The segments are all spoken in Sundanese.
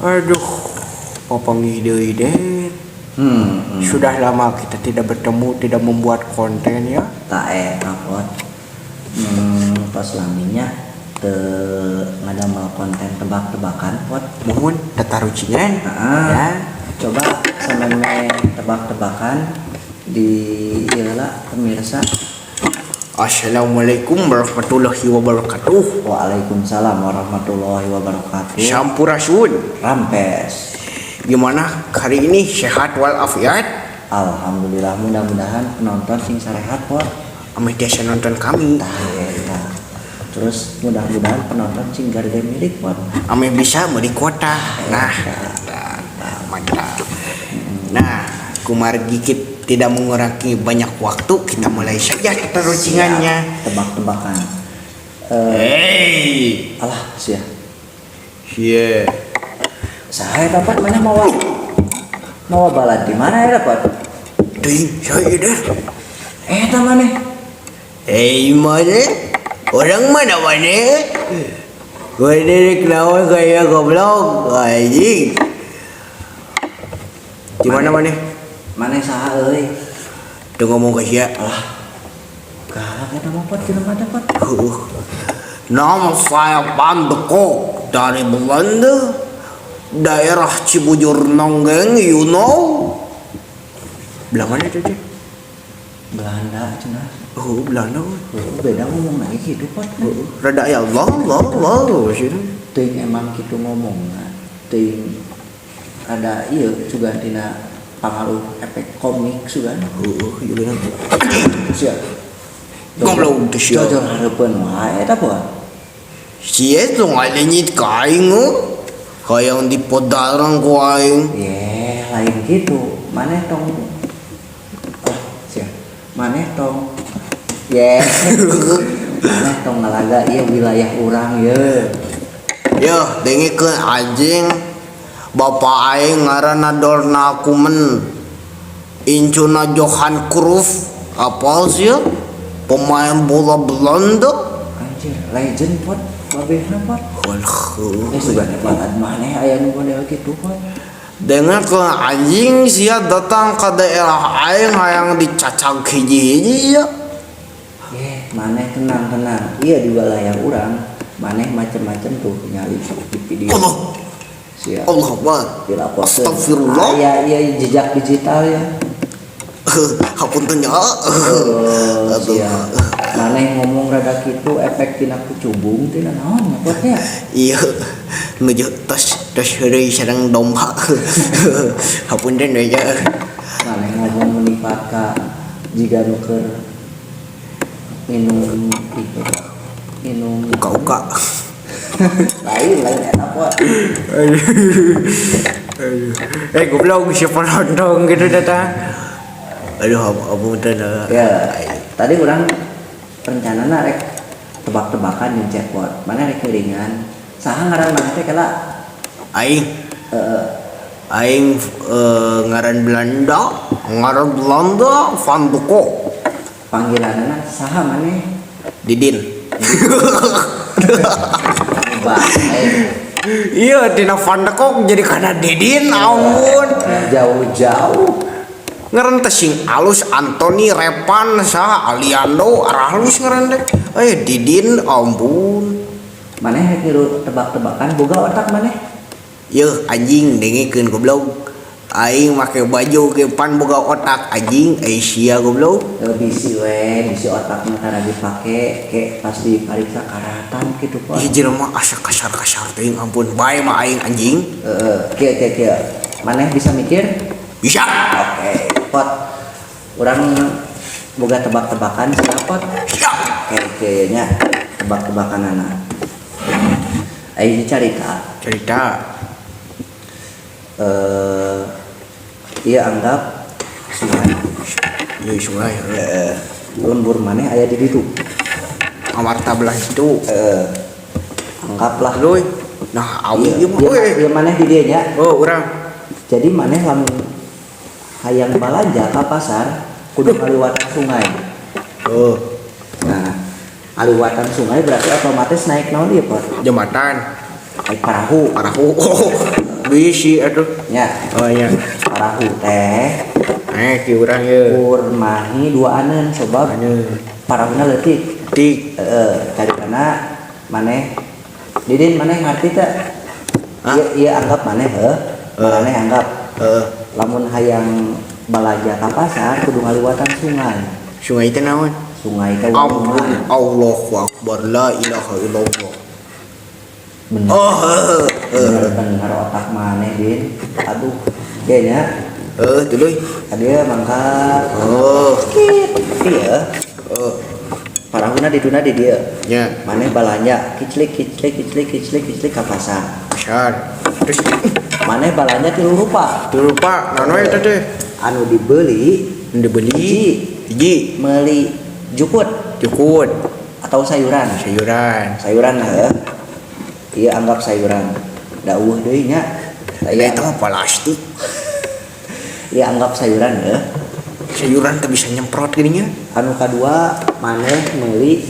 Aduh, papanggih deui deh. Sudah lama kita tidak bertemu, tidak membuat konten ya. Tah eta, Pot. Pas laminya teu ngadamel konten tebak-tebakan, Pot. Mohon tatarucingan. Ah, Ya. Coba sameme tebak-tebakan di ieu lah, pemirsa. Assalamualaikum warahmatullahi wabarakatuh. Waalaikumsalam warahmatullahi wabarakatuh. Sampurasun. Rampes. Gimana hari ini, sehat walafiat? Alhamdulillah, mudah-mudahan penonton sing sarehat, Pot. Ameh tiasa nonton kami. Tah eta. Terus mudah-mudahan penonton sing garede milik, Pot. Ameh bisa beli kuota. Nah, mantap. Nah, kumargi kita tidak mengurangi banyak waktu, kita mulai saja tatarucingannya. Siap, tebak-tebakan. Eh, Hey, alah sia. Iya. Saha eta, Pot? Mana mawa mawa balad di mana ya, Pot? Ting, saya deh. Eh, eta maneh. Hey, mana? Orang mana mana? Mana kenapa kayak goblok? Anjing. Di mana mana? Maneh saha euy? Tuh ngomong ke sia. Alah. Galak eta mah, Pot, jelema teh, Pot. Nama saya Van de Kolk dari Belanda, daerah Cibujur Nonggeng, you know. Belah mana itu, Cek? Belanda cenah. Oh, Belanda. Oh, beda ngomong lagi gitu, Pot. Rada ya Allah, Allah, Allah. Sini. Teuing emang kitu ngomongna. Teuing ada ieu juga tina pangaruh efek komik sugan. Oh, iya benar. Sia. Goblok teh sia. Jojor hareupeun wae eta, Pot. Sia tuh ngalenyit ka aing oh. Hayang dipodarang ku aing. Ye, lain gitu. Maneh tong, ah, sia. Maneh tong. Ye. Maneh tong ngalaga ieu wilayah urang ye. Yo, dengekeun anjing. Bapak aing ngaranna Dorna Kumen. Incuna Johan Cruyff. Apal sih? Pemain bola Belanda. Anjir, legend, Pot. Babehna, Pot. Walah. Eh, sugan balad maneh aya nu model kitu, Pot. Dengekeun anjing, sia datang ke daerah aing hayang dicacag hiji-hiji ya. Ye, maneh tenang tenang. Iya, di wilayah urang, maneh macem-macem tuh nyali di video. Allah, Siap. Allah Akbar. Dilaporkeun. Astagfirullah. Aya iya jejak digital ya. Hapunten ya. Oh, Aduh. siap. Maneh ngomong rada kitu efek tina kucubung tina naon ya, Pot, ya? Iya, nuju tos tos heureuy sareng domba. Hapunten we ya. Maneh ngomong menipat ka jiga nu keur minum itu, minum Uka-uka. Lain, lain eta, Pot. Eh, goblok, siapa nonton gitu data. Aduh, hapunten. Ya, tadi urang rencanana rek tebak-tebakan jeung Cepot. Mana rek keuringan. Saha ngaran maneh teh kela? Aing, Heeh. aing ngaran Belanda, ngaran Belanda Van de Kolk. Panggilanna saha maneh? Didin. Bae. Iya, tina Van de Kolk jadi karena Didin, ampun. Jauh-jauh. Ngaran teh sing alus Anthony Repan saha Aliando aralus ngaran teh. Eh, Didin, ampun. Maneh rek niru tebak-tebakan, boga otak maneh? Yeuh anjing, dengekeun goblok. Aing make baju ge pan boga otak anjing, Asia goblok. Eh, bisi we, bisi otakna tara dipake ke pas dipariksa karatan kitu, Pot. Ieu jelema asa kasar-kasar teuing, ampun bae mah aing anjing. Heeh, kieu kieu kieu. Maneh bisa mikir? Bisa. Oke, Pot. Urang boga tebak-tebakan siap, Pot? Siap. Oke, kayaknya tebak-tebakan anak. Ayo carita. Cerita. Eh, iya anggap sungai. Ieu sungai. Eh, lembur maneh aya di ditu. Amarta belah itu. Eh, anggaplah. Luy. Nah, awi Iya, ieu mah iya, euy. iya maneh di dieu nya. Oh, urang. Jadi maneh lamun hayang balanja ka pasar kudu ngaliwatan sungai. Oh, Nah, ngaliwatan sungai berarti otomatis naik naon ieu, Pot? Jembatan. Naik parahu. Parahu. Oh. Bisi atuh. Nya. Oh iya. Parahu teh Eh, ki urang ye. Kur mahi duaaneun sebab Aneun. Parahuna leutik. Tik. Heeh, kadipana maneh Didin, maneh ngarti teu? Hah? Ieu ieu anggap maneh heuh. Maneh anggap Heeh. Lamun hayang balanja ka pasar kudu ngaliwatan sungai. Sungai teh naon? Sungai teh Ampun, walungan. Allahu Akbar, la ilaha illallah. Bener. Oh, heeh. Bener bener otak maneh, Din. Aduh, kayaknya Heeh, tuluy. tadi mangkat. Oh, Iya. oh, Parahuna dituna di dieu. Nya. Maneh balanja kiclik kiclik kiclik kiclik kiclik ka pasar. Pasar. Terus Maneh balanja tilu rupa. tuh lupa, naon we eta teh? Anu dibeli Nu dibeli. Hiji. Hiji. Meuli jukut Jukut, atau sayuran. Sayuran. Sayuran lah heuh. Iya, anggap sayuran. Da euweuh deui nya. Iya, Iya, itu mah plastik. Iya, anggap sayuran heuh. Sayuran teh bisa nyemprot gini nya. Anu kadua maneh meuli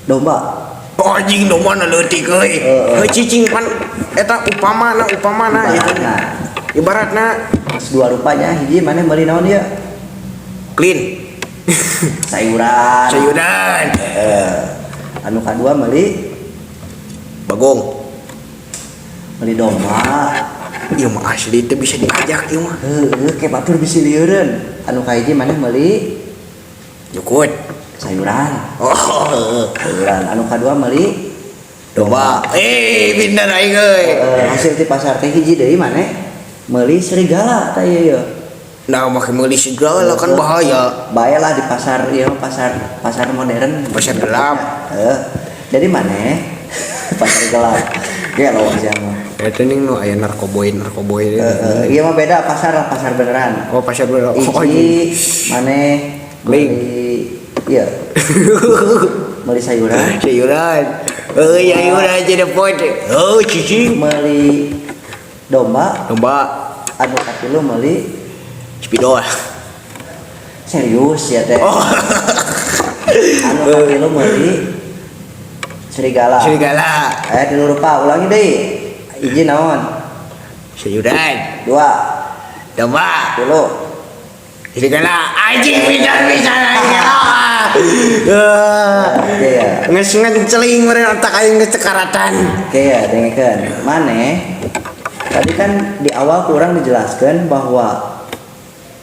domba. Oh, anjing, domba na leutik euy. Heeh. Heuh, cicing pan eta upamana upamana itu. Ibaratna. Ibaratna Dua rupanya, hiji maneh meuli naon ieu? Clean. Sayuran. Sayuran. Eh, anu kadua meuli Bagong. Meuli domba. Ieu mah asli teh bisa diajak ieu mah. Heuh, kayak batur bisi lieureun. Anu kahiji maneh meuli Jukut. Sayuran. Oh, heeh. Sayuran. Anu kadua meuli Domba. Eh, pindah aing euy. Hasil ti pasar teh hiji deui maneh meuli serigala tah ieu ieu. Nah, make meuli segala kan bahaya. Bae lah di pasar ieu mah, pasar pasar modern. Pasar gelap. Heeh. Jadi maneh pasar gelap. Gelo sia mah. Eta ning nu aya narkoboy narkoboy. Heeh, ieu mah beda pasar lah, pasar beneran. Oh, pasar beneran. Oh, Hiji maneh Bling. meuli iya. Meuli sayuran, Sayuran. Oh, sayuran jadi poin. Oh, cicing. Meuli domba, Domba. Anu katilu meuli Spidol. Serius ya teh. Oh. Anu katilu meuli serigala. Serigala. Eh, tilu rupa, ulangi deui. Hiji naon? Sayuran. Dua, Domba. tilu. Serigala. Anjing, bisa bisa lagi. Oke ya. Nges ngenceling meureun otak aing geus cekaratan. Oke ya, dengekeun. Maneh tadi kan di awal kurang dijelaskan bahwa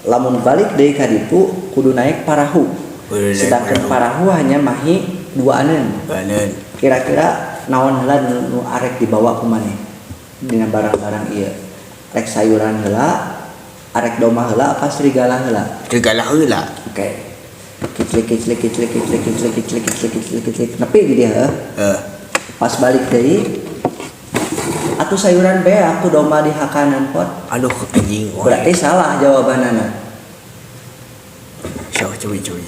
lamun balik deui ka ditu kudu naik parahu. Kudu naik Sedangkan parahu. Parahu hanya mahi duaaneun. Banen. Kira-kira naon heula nu arek dibawa ku maneh dina barang-barang ieu? Arek sayuran heula, arek domba heula, apa serigala heula? Serigala heula. Oke. Kiclik kiclik kiclik kiclik kiclik kiclik kiclik kiclik kiclik nepi di dieu heuh. Eh, Pas balik deui atuh sayuran be aku domba di hakanan pot. Aduh, anjing. Wah. Berarti salah jawabanana. Sok coba coba.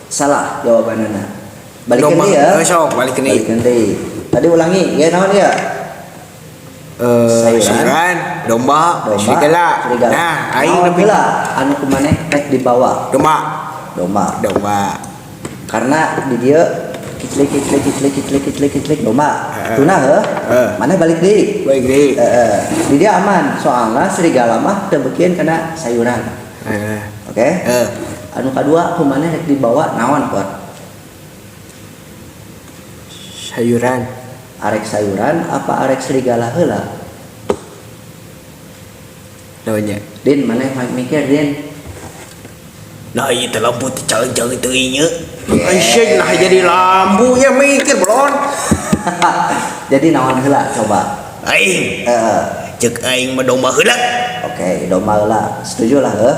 Salah jawabanana. Balikeun Domba. deui ya. Eh, sok balikeun deui. Balikeun deui. Tadi ulangi, ya naon ya? Eh, Sayuran. sayuran, domba, Domba, serigala. serigala. Nah, aing Naon lebih heula anu ku maneh rek dibawa? Domba. Domba. Domba. Karena di dieu kiclik kiclik kiclik kiclik kiclik kiclik domba. Heeh. Tuna heuh. Heeh. Maneh balik deui. Baik deui. Heeh. Di dieu aman, soalnya serigala mah teu beukieun kana sayuran. Heeh. Oke? Eh, Anu kadua ku maneh rek dibawa naon pot? Sayuran. Arek sayuran apa arek serigala heula? Naonnya? Din, maneh mikir, Din. Nah, ieu teh lampu teh caleng-caleng teuing nya. Anjing, nah jadi lampu ya mikir belon. Jadi naon heula coba? Aing, Heeh. Cek aing mah domba heula. Oke, domba heula. Setuju lah heuh.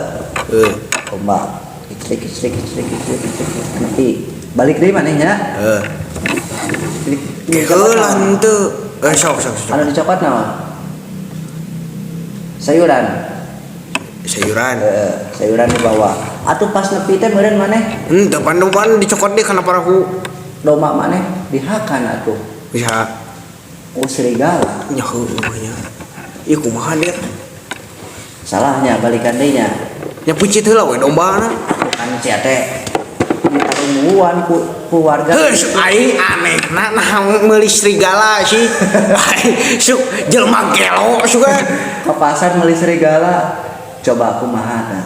Heuh. Domba. Kiclik kiclik kiclik kiclik kiclik. Nanti balik deui maneh nya. Heuh. Klik. Heula henteu. Eh, sok sok sok. Anu dicokot naon? Sayuran. Sayuran. Heeh, sayuran dibawa. Atuh pas nepi teh meureun maneh Henteu pan dicokot deui kana parahu. Domba maneh dihakan atuh. Bisa. Ku serigala. Nya heueuh nya. Ieu kumaha der? Salahnya balikan deui nya. Nya pucit heula we dombana. Kan sia teh. Ditarungguan ku warga. Heuh, aing aneh nah nah meuli serigala sih. Aing sok jelema gelo suka. Ke pasar meuli serigala. Coba kumaha tah?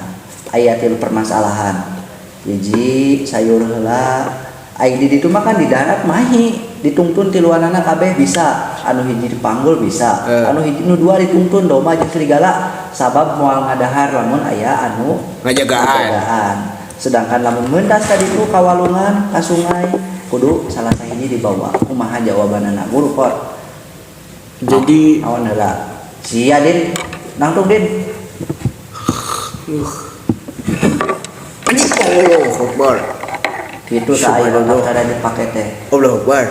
Aya tilu permasalahan. Hiji sayur heula. Aing di ditu mah kan di darat mahi, ditungtun tiluanana kabeh bisa. Anu hiji dipanggul bisa. Anu hiji nu dua ditungtun domba jeung serigala sabab moal ngadahar lamun aya anu Ngajagaan. Ngajagaan. Sedangkan lamun mendas tadi itu ka walungan, ka sungai, kudu salah sahiji dibawa. Kumaha jawabanana guru kot? Jadi Naon heula? Sia Din, nangtung Din. Anjing, Allahu Akbar. Kitu tah aya Subhanallah. otak kada dipake teh. Allahu Akbar.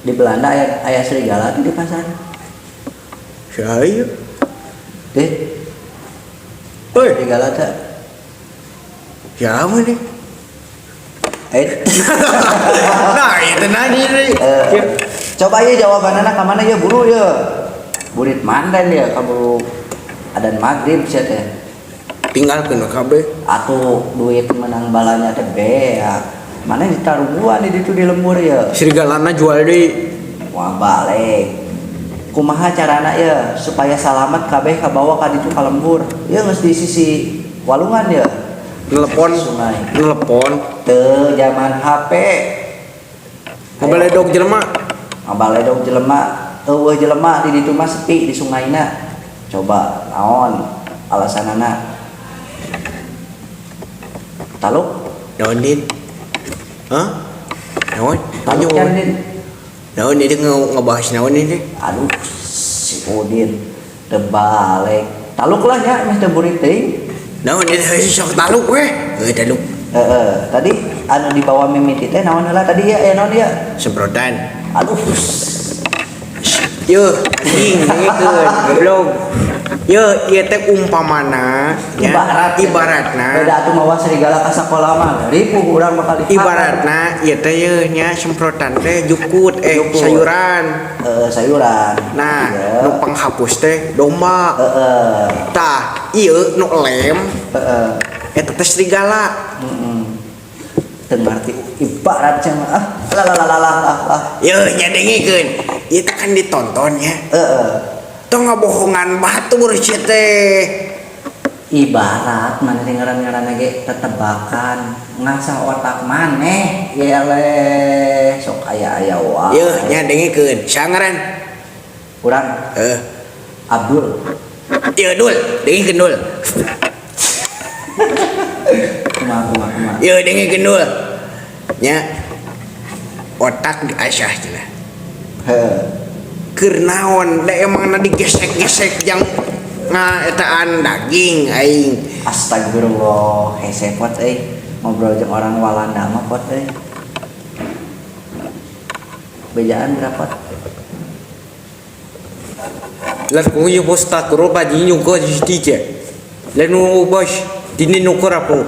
Di Belanda aya serigala tuh di pasar. Saya. Deh, Oi, serigala teh. siapa nih? Eh, Nah, itu nadi nih. Coba ya jawabanana ka mana ya buru ya. Burit mandan ya kaburu adan maghrib sia teh. Tinggal kena kabeh. Atuh duit menang balanya teh beak. Mana ditarungguan di ditu di lembur ya. Serigalana jual deui. Wah balik. Kumaha carana ya supaya salamet kabeh kabawa ka ditu ka lembur. Ya geus di sisi walungan ya. Telepon, Sungai. telepon. Teu zaman HP. Ngabaledog jelema. Ngabaledog jelema, eueuh jelema di ditu mah sepi di sungaina. Coba naon alasanana? Taluk, Naon Din? Hah? Naon? taluk Naon? kan Din. Naon ini ngebahas naon ini? Aduh, si Udin teu balik. Taluk lah nya meh teu burit teuing. Naon ini sok taluk weh. Heuh taluk. Heeh, tadi anu dibawa mimiti teh naon heula tadi ya, naon ya? Semprotan. Aduh. Yeuh, anjing dengekeun goblok. Yeuh, ieu teh umpamana nya, Ibarat ibaratna beda atuh mawa serigala ka sakola mah ripuh urang bakal dihakan. Ibaratna ieu teh yeuh nya semprotan teh jukut Jukut. Sayuran. Heeh, sayuran. Nah, Iya. nu penghapus teh domba. Heeh. Tah, ieu nu lem Heeh. eta teh serigala. Heeh. Teu ngarti ibarat cenah ah lah lah lah lah lah lah. Yeuh nya dengekeun. Ieu teh kan ditonton nya. Heeh. Tong ngabohongan batur sia teh. Ibarat maneh teh ngaran-ngaranna ge tetebakan ngasah otak maneh yeleh sok aya-aya wae. Yeuh nya dengekeun. Saha ngaran? Urang Heuh. Abdul. Yeuh Dul, dengekeun Dul. Kumaha kumaha kumaha. Yeuh dengekeun Dul. Nya otak diasah cenah. Heuh. Keur naon da emangna digesek-gesek jang ngaetaan daging aing. Astagfirullah, hese pot euy. Ngobrol jeung orang Walanda mah pot euy. Bejaan berapa? Lah kuyu posta kuroba jinyu ko jistije. Lenu bos dini nukur apa?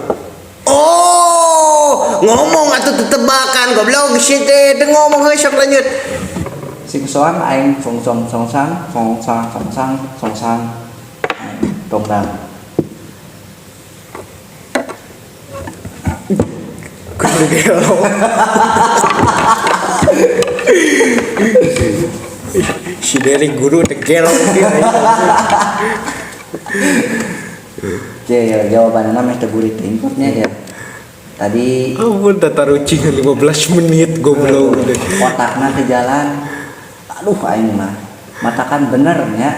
Oh, ngomong atuh tetebakan goblok si teh teu ngomong heuh sok lanjut. Sing soang aing song song song sang song sang song sang song sang dongdang. Kudu gelo. Si Derek guru teh gelo dia. Oke, ya, jawabannya meh teu burit teuing potnya ya. Tadi Ampun tata rucing 15 menit goblok. Otakna ke jalan. Aduh aing mah. Matakan bener nya.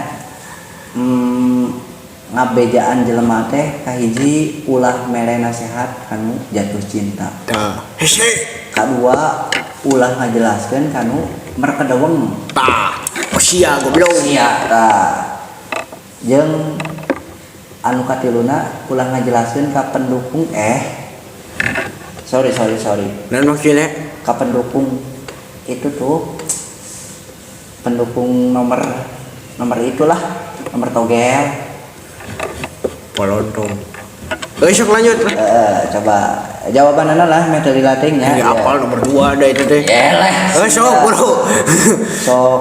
Ngabejaan jelema teh kahiji ulah mere nasehat kanu jatuh cinta. Tah. Hese. Kadua ulah ngajelaskeun kanu merkedeweng. Tah. Oh sia goblok. Sia tah. Jeung anu katiluna ulah ngajelaskeun ka pendukung sorry. Naon maksudna? Ka pendukung itu tuh pendukung nomor itulah, nomor togel. Polontong. Sok lanjut. Coba jawabanana lah metode dilatihnya. Ini apal nomor 2 da itu teh. Eleh. Sok bro. Sok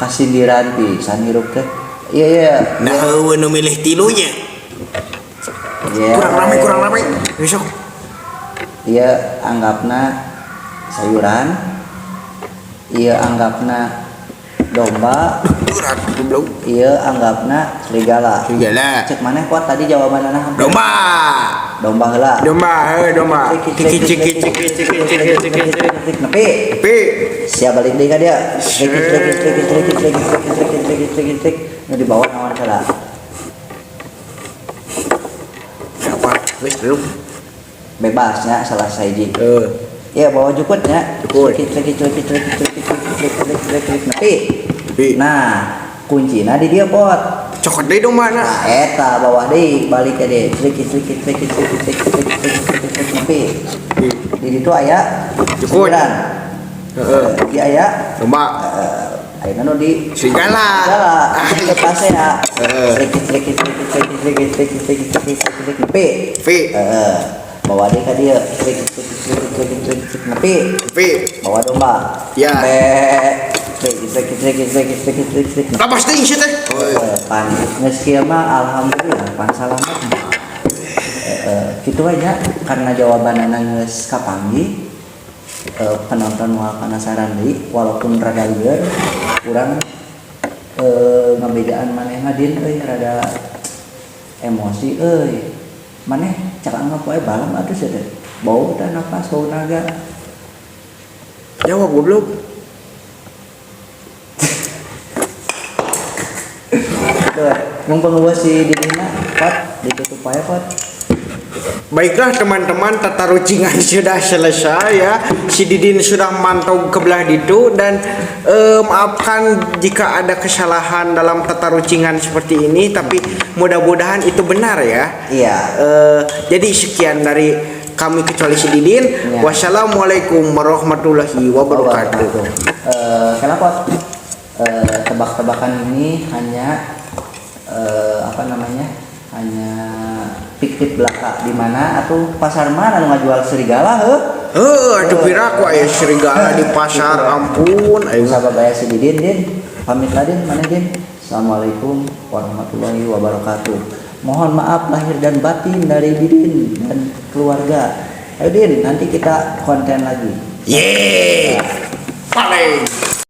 kasindiran pisan hirup teh. Iya iya. Nah, heueuh nu milih tilunya. Yeah. Kurang rame, kurang rame. Besok. Ieu anggapna sayuran. Ieu anggapna domba. Berat goblok. Ieu anggapna serigala. Serigala. Cek maneh kuat tadi jawabanana hampir. Domba. Domba heula. Domba, heuh domba. Ciki ciki ciki ciki ciki ciki ciki. Nepi. Pi. Siap balik deui ka dia. Ceki ceki ceki ceki ceki ceki ceki ceki ceki ceki. Nu dibawa naon heula? Apa? Wis belum. Bebasnya salah sahiji. Heeh. Ya bawa jukutnya. Jukut. Ceki ceki ceki ceki ceki ceki ceki ceki ceki nepi. Pi. Nah, kuncina di dia pot. Cokot deui domba na. Nah, eta bawah deui balik ke deui. Ceki ceki ceki ceki ceki ceki ceki ceki ceki nepi. Pi. Di ditu aya Jukut. sayuran. Heeh. Di aya Domba. Ayeuna nu di Serigala. Serigala. Ke ya. Heeh. Ceki ceki ceki ceki ceki ceki ceki ceki ceki ceki nepi. Pi. Heeh. Bawa deui ka dieu. Ceki ceki ceki ceki ceki ceki nepi. Pi. Bawa domba. Ya. Ceki ceki ceki ceki ceki ceki ceki. Lapas teuing sia teh. Pan geus kieu mah alhamdulillah pan salamet. Kitu aja karena jawabanana geus kapanggih. Penonton moal penasaran deui walaupun rada lieur urang ngabedaan manehna din euy rada emosi euy. Maneh cak anggap wae balam atuh sia teh. Bau teh napas bau naga. Jawab goblok. Tuh, mumpung eueuh si Didina, pot ditutup wae pot. Baiklah teman-teman, tata rucingan sudah selesai ya. Si Didin sudah mantau ke belah ditu dan maafkan jika ada kesalahan dalam tata rucingan seperti ini, tapi mudah-mudahan itu benar ya. Iya. Jadi sekian dari kami kecuali si Didin. Iya. Wassalamualaikum warahmatullahi wabarakatuh. Kenapa? Tebak-tebakan ini hanya apa namanya? Hanya fiktif belaka di mana atau pasar mana nu ngajual serigala heuh? Heuh, atuh piraku aya serigala di pasar, ampun aing. Sababaya si Didin, Din. Pamit lah Din, mana Din? Assalamualaikum warahmatullahi wabarakatuh. Mohon maaf lahir dan batin dari Didin dan keluarga. Ayo Din, nanti kita konten lagi. Yeay. Paling.